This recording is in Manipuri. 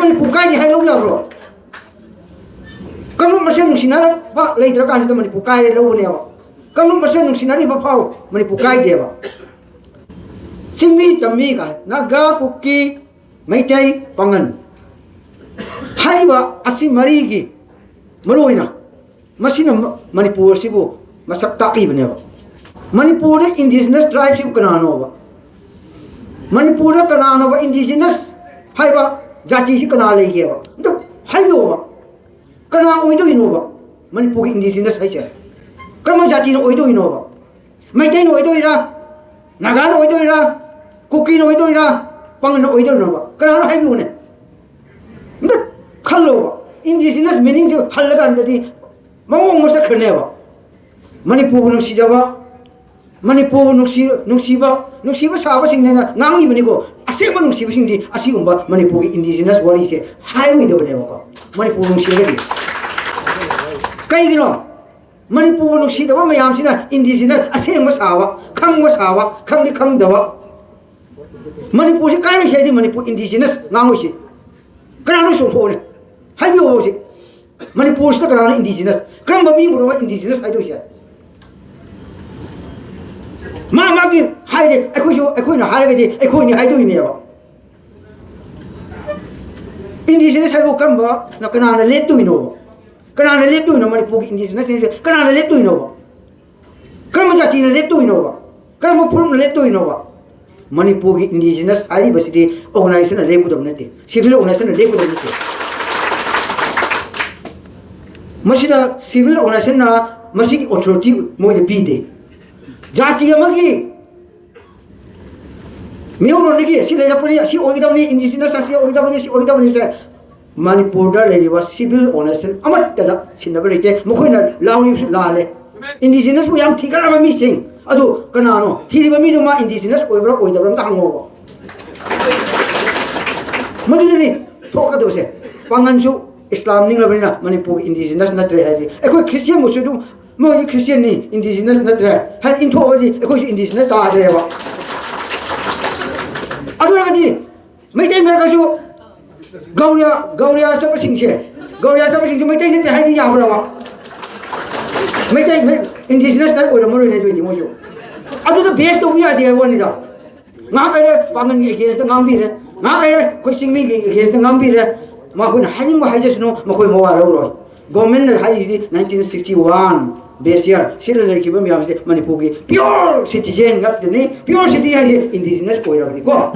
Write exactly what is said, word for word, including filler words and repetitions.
ꯃꯅꯤꯄꯨꯔ ꯀꯥꯏꯗꯦ ꯍꯥꯏ ꯂꯧ ꯌꯥꯕ꯭ꯔꯣ? ꯀꯥꯡꯂꯨꯞ ꯃꯁꯦꯜ ꯅꯨꯡꯁꯤꯅꯔꯛꯄ ꯂꯩꯇ꯭ꯔꯀꯥꯟꯁꯤꯗ ꯃꯅꯤꯄꯨꯔ ꯀꯥꯏꯔꯦ ꯂꯧꯕꯅꯦꯕ꯫ ꯀꯥꯡꯂꯨꯞ ꯃꯁꯦꯜ ꯅꯨꯡꯁꯤꯅꯔꯤꯕ ꯐꯥꯎ ꯃꯅꯤꯄꯨꯔ ꯀꯥꯏꯗꯦꯕ꯫ ꯆꯤꯡꯃꯤ ꯇꯝꯃꯤ ꯀꯥꯏ, ꯅꯥꯒꯥ, ꯀꯨꯀꯤ, ꯃꯩꯇꯩ, ꯄꯥꯉꯟ ꯍꯥꯏꯔꯤꯕ ꯑꯁꯤ ꯃꯔꯤꯒꯤ ꯃꯔꯨ ꯑꯣꯏꯅ ꯃꯁꯤꯅ ꯃ-, ꯃꯅꯤꯄꯨꯔ ꯑꯁꯤꯕꯨ ꯃꯁꯛ ꯇꯥꯛꯂꯤꯕꯅꯦꯕ꯫ ꯃꯅꯤꯄꯨꯔꯗ indigenous tribe ꯁꯤꯕꯨ ꯀꯅꯥꯅꯣꯕ? ꯃꯅꯤꯄꯨꯔꯗ ꯀꯅꯥꯅꯣꯕ indigenous ꯍꯥꯏꯕ ꯖꯥꯇꯤꯁꯤ ꯀꯅꯥ ꯂꯩꯒꯦꯕ? ꯑꯝꯇ ꯍꯥꯏꯕꯤꯌꯣꯕ꯫ ꯀꯅꯥ ꯑꯣꯏꯗꯣꯏꯅꯣꯕ ꯃꯅꯤꯄꯨꯔꯒꯤ indigenous ꯍꯥꯏꯁꯦ? ꯀꯔꯝꯕ ꯖꯥꯇꯤꯅ ꯑꯣꯏꯗꯣꯏꯅꯣꯕ? ꯃꯩꯇꯩꯅ ꯑꯣꯏꯗꯣꯏꯔꯥ? ꯅꯥꯒꯥꯅ ꯑꯣꯏꯗꯣꯏꯔꯥ? ꯀꯨꯀꯤꯅ ꯑꯣꯏꯗꯣꯏꯔꯥ? ꯄꯥꯉꯟꯅ ꯑꯣꯏꯗꯣꯏꯅꯣꯕ? ꯀꯅꯥꯅꯣ ꯍꯥꯏꯕꯤꯌꯨꯅꯦ꯫ ꯑꯝꯇ ꯈꯜꯂꯣꯕ꯫ Indigenous meaning ꯁꯦ ꯍꯜꯂꯀꯥꯟꯗꯗꯤ ꯃꯑꯣꯡ ꯑꯃ ꯆꯠꯈ꯭ꯔꯅꯦꯕ꯫ ꯃꯅꯤꯄꯨꯔꯕꯨ ꯅꯨꯡꯁꯤꯖꯕ, ꯃꯅꯤꯄꯨꯔꯕꯨ ꯅꯨꯡꯁꯤ-, ꯅꯨꯡꯁꯤꯕ, ꯅꯨꯡꯁꯤꯕ ꯁꯥꯕꯁꯤꯡꯅꯦꯅ ꯉꯥꯡꯉꯤꯕꯅꯤꯀꯣ꯫ ꯑꯁꯦꯡꯕ ꯅꯨꯡꯁꯤꯕꯁꯤꯡꯗꯤ ꯑꯁꯤꯒꯨꯝꯕ ꯃꯅꯤꯄꯨꯔꯒꯤ indigenous ꯋꯥꯔꯤꯁꯦ ꯍꯥꯏꯔꯣꯏꯗꯕꯅꯦꯕꯀꯣ, ꯃꯅꯤꯄꯨꯔ ꯅꯨꯡꯁꯤꯔꯒꯗꯤ꯫ ꯀꯩꯒꯤꯅꯣ? ꯃꯅꯤꯄꯨꯔꯕꯨ ꯅꯨꯡꯁꯤꯗꯕ ꯃꯌꯥꯝꯁꯤꯅ indigenous ꯑꯁꯦꯡꯕ ꯁꯥꯕ, ꯈꯪꯕ ꯁꯥꯕ, ꯈꯪꯗꯤ ꯈꯪꯗꯕ꯫ ꯃꯅꯤꯄꯨꯔꯁꯤ ꯀꯥꯏꯔꯤꯁꯦ ꯍꯥꯏꯗꯤ ꯃꯅꯤꯄꯨꯔ indigenous ꯉꯥꯡꯉꯣꯏꯁꯤ꯫ ꯀꯅꯥꯅꯣ ꯆꯣꯡꯊꯣꯛꯑꯣꯅꯦ? ꯍꯥꯏꯕꯤꯌꯣ ꯍꯧꯖꯤꯛ꯫ ꯃꯅꯤꯄꯨꯔꯁꯤꯗ ꯀꯅꯥꯅꯣ indigenous? ꯀꯔꯝꯕ ꯃꯤꯕꯨꯅꯣ indigenous ꯍꯥꯏꯗꯣꯏꯁꯦ? ꯃꯥ ꯃꯥꯒꯤ ꯍꯥꯏꯔꯦ, ꯑꯩꯈꯣꯏꯁꯨ, ꯑꯩꯈꯣꯏꯅ ꯍꯥꯏꯔꯒꯗꯤ ꯑꯩꯈꯣꯏꯅꯤ ꯍꯥꯏꯗꯣꯏꯅꯦꯕ꯫ Indigenous ꯍꯥꯏꯕꯨ ꯀꯔꯝꯕ, ꯀꯅꯥꯅ ꯂꯦꯞꯇꯣꯏꯅꯣꯕ? ꯀꯅꯥꯅ ꯂꯦꯞꯇꯣꯏꯅꯣ ꯃꯅꯤꯄꯨꯔꯒꯤ indigenous ꯍꯥꯏꯁꯦ? ꯀꯅꯥꯅ ꯂꯦꯞꯇꯣꯏꯅꯣꯕ? ꯀꯔꯝꯕ ꯖꯥꯇꯤꯅ ꯂꯦꯞꯇꯣꯏꯅꯣꯕ? ꯀꯔꯝꯕ ꯐꯨꯔꯨꯞꯅ ꯂꯦꯞꯇꯣꯏꯅꯣꯕ? ꯃꯅꯤꯄꯨꯔꯒꯤ indigenous ꯍꯥꯏꯔꯤꯕꯁꯤꯗꯤ organization ꯅ ꯂꯦꯞꯀꯗꯕ ꯅꯠꯇꯦ, civil organization ꯅ ꯂꯦꯞꯀꯗꯕ ꯅꯠꯇꯦ꯫ ꯃꯁꯤꯗ civil organization ꯅ ꯃꯁꯤꯒꯤ authority ꯃꯣꯏꯗ ꯄꯤꯗꯦ꯫ ꯖꯥꯇꯤ ꯑꯃꯒꯤ ꯃꯤꯑꯣꯏꯔꯣꯟꯗꯒꯤ ꯁꯤ ꯂꯩꯔꯛꯄꯅꯤ, ꯑꯁꯤ ꯑꯣꯏꯒꯗꯕꯅꯤ, indigenous ꯑꯁꯤ ꯑꯣꯏꯒꯗꯕꯅꯤ, ꯁꯤ ꯑꯣꯏꯒꯗꯕꯅꯤ ꯍꯥꯏ꯫ ꯃꯅꯤꯄꯨꯔꯗ ꯂꯩꯔꯤꯕ civil organization ꯑꯃꯠꯇꯗ ꯁꯤꯟꯅꯕ ꯂꯩꯇꯦ꯫ ꯃꯈꯣꯏꯅ ꯂꯥꯎꯔꯤꯕꯁꯨ ꯂꯥꯜꯂꯦ꯫ Indigenous ꯄꯨ ꯌꯥꯝ ꯊꯤꯒꯠꯂꯕ ꯃꯤꯁꯤꯡ ꯑꯗꯨ ꯀꯅꯥꯅꯣ? ꯊꯤꯔꯤꯕ ꯃꯤꯗꯨ ꯃꯥ indigenous ꯑꯣꯏꯕ꯭ꯔꯥ ꯑꯣꯏꯗꯕ꯭ꯔꯥ ꯑꯝꯇ ꯍꯪꯉꯣꯕ꯫ ꯃꯗꯨꯗꯅꯤ ꯊꯣꯛꯀꯗꯕꯁꯦ꯫ ꯄꯥꯡꯒꯟꯁꯨ ꯏꯁꯂꯥꯝ ꯅꯤꯡꯂꯕꯅꯤꯅ ꯃꯅꯤꯄꯨꯔꯒꯤ indigenous ꯅꯠꯇ꯭ꯔꯦ ꯍꯥꯏꯁꯦ꯫ ꯑꯩꯈꯣꯏ ꯈ꯭ꯔꯤꯁꯇꯤꯌꯥꯟꯕꯨꯁꯨ ꯑꯗꯨꯝ ꯃꯣꯏꯗꯤ ꯈ꯭ꯔꯤꯁꯇꯤꯌꯥꯟꯅꯤ, indigenous ꯅꯠꯇ꯭ꯔꯦ ꯍꯥꯏꯅ ꯏꯟꯊꯣꯛꯑꯒꯗꯤ ꯑꯩꯈꯣꯏꯁꯨ indigenous ꯇꯥꯗ꯭ꯔꯦꯕ꯫ ꯑꯗꯨ ꯑꯣꯏꯔꯒꯗꯤ ꯃꯩꯇꯩ ꯃꯔꯛꯇꯁꯨ ꯒꯧꯔꯤꯌꯥ ꯒꯧꯔꯤꯌꯥ ꯆꯠꯄꯁꯤꯡꯁꯦ, ꯒꯧꯔꯤꯌꯥ ꯆꯠꯄꯁꯤꯡꯁꯦ ꯃꯩꯇꯩ ꯅꯠꯇꯦ ꯍꯥꯏꯕ ꯌꯥꯕ꯭ꯔꯕ? ꯃꯩꯇꯩ ꯏꯟꯗꯤꯖꯤꯅꯁ ꯑꯣꯏꯔꯝꯃꯔꯣꯏꯅꯦ ꯑꯗꯨꯏꯗꯤ ꯃꯣꯏꯁꯨ꯫ ꯑꯗꯨꯗ ꯕꯦꯁ ꯇꯧꯕ ꯌꯥꯗꯦ ꯍꯥꯏꯕ ꯋꯥꯅꯤꯗ꯫ ꯉꯥꯏꯍꯥꯛ ꯂꯩꯔꯦ ꯄꯥꯡꯒꯜꯒꯤ ꯑꯦꯒꯦꯟꯁꯇ ꯉꯥꯡꯕꯤꯔꯦ, ꯉꯥꯏꯍꯥꯛ ꯂꯩꯔꯦ ꯑꯩꯈꯣꯏ ꯆꯤꯡꯃꯤꯒꯤ ꯑꯦꯒꯦꯟꯁꯇ ꯉꯥꯡꯕꯤꯔꯦ꯫ ꯃꯈꯣꯏꯅ ꯍꯥꯏꯅꯤꯡꯕ ꯍꯥꯏꯖꯁꯅꯨ, ꯃꯈꯣꯏ ꯃꯋꯥ ꯂꯧꯔꯣꯏ꯫ ꯒꯣꯔꯃꯦꯟꯅ ꯍꯥꯏꯔꯤꯁꯤꯗꯤ ꯅꯥꯏꯟꯇꯤꯟ ꯁꯤꯛꯁꯇꯤ ꯋꯥꯟ ꯕꯦꯁ ꯏꯌꯥꯔ ꯁꯤꯗ ꯂꯩꯈꯤꯕ ꯃꯌꯥꯝꯁꯦ ꯃꯅꯤꯄꯨꯔꯒꯤ ꯄꯤꯌꯣꯔ ꯁꯤꯇꯤꯖꯦꯟ ꯉꯥꯛꯇꯅꯤ꯫ ꯄꯤꯌꯣꯔ ꯁꯤꯇꯤꯖꯦꯟ ꯍꯥꯏꯁꯦ ꯏꯟꯗꯤꯖꯤꯅꯁ ꯑꯣꯏꯔꯕꯅꯤꯀꯣ꯫